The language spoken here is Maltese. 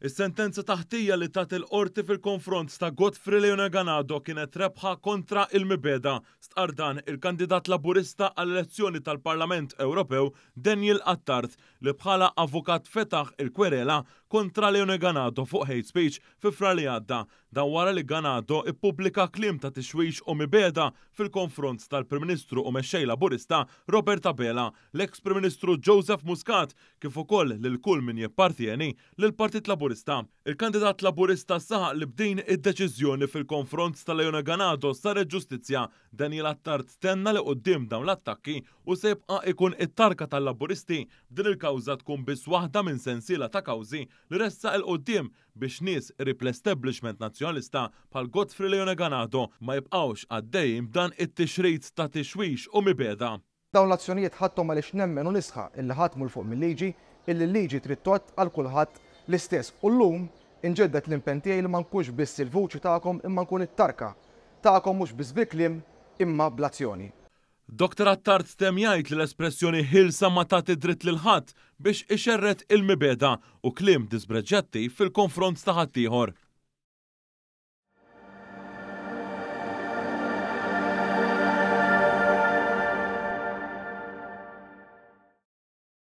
Is-sentenza ta' ħtija li tat il-Qorti fil-konfront ta' Godfrey Leone Ganado kienet rebħa kontra il-mibegħda, stqarr dan il-kandidat Laburista għall-elezzjoni tal-Parlament Ewropew Daniel Attard li bħala avukat fetaħ il-kwerela kontra Leone Ganado fuq hate speech fi Frar li għadda. Dan wara li Ganado ippubblika kliem ta' tixwix u mibegħda fil-konfront tal-Prim Ministru u Mexxej Laburista Robert Abela, l-eks Prim Ministru Joseph Muscat kif ukoll lil kull min jippartjeni lill-Partit Laburista. Il-kandidat Laburista saħaq li b'din id-deċiżjoni fil-konfront ta' Leone Ganado saret ġustizzja. Daniel Attard tenna li quddiem dawn l-attakki hu se jibqa' ikun it-tarka tal-Laburisti, b'din il-kawża tkun biss waħda minn sensiela ta' kawżi li ressaq 'il quddiem biex nies qrib l-establishment Nazzjonalista bħal Godfrey Leone Ganado ma jibqgħux għaddejjin b'dan it-tixrid ta' tixwix u mibegħda. Dawn l-azzjonijiet ħadthom għaliex nemmen u nisħaq illi ħadd mhu 'l fuq mil-liġi, illi l-liġi trid tgħodd għal kulħadd l-istess u llum inġedded l-impenn tiegħi li ma nkunx biss il-vuċi tagħkom imma nkun it-tarka tagħkom mhux biss bil-kliem imma bl-azzjoni. Dottor Attard temm jgħid li l-espressjoni ħielsa ma tagħti dritt lil ħadd biex ixerred il-mibegħda u kliem dispreġjattiv fil-konfront ta' ħaddieħor.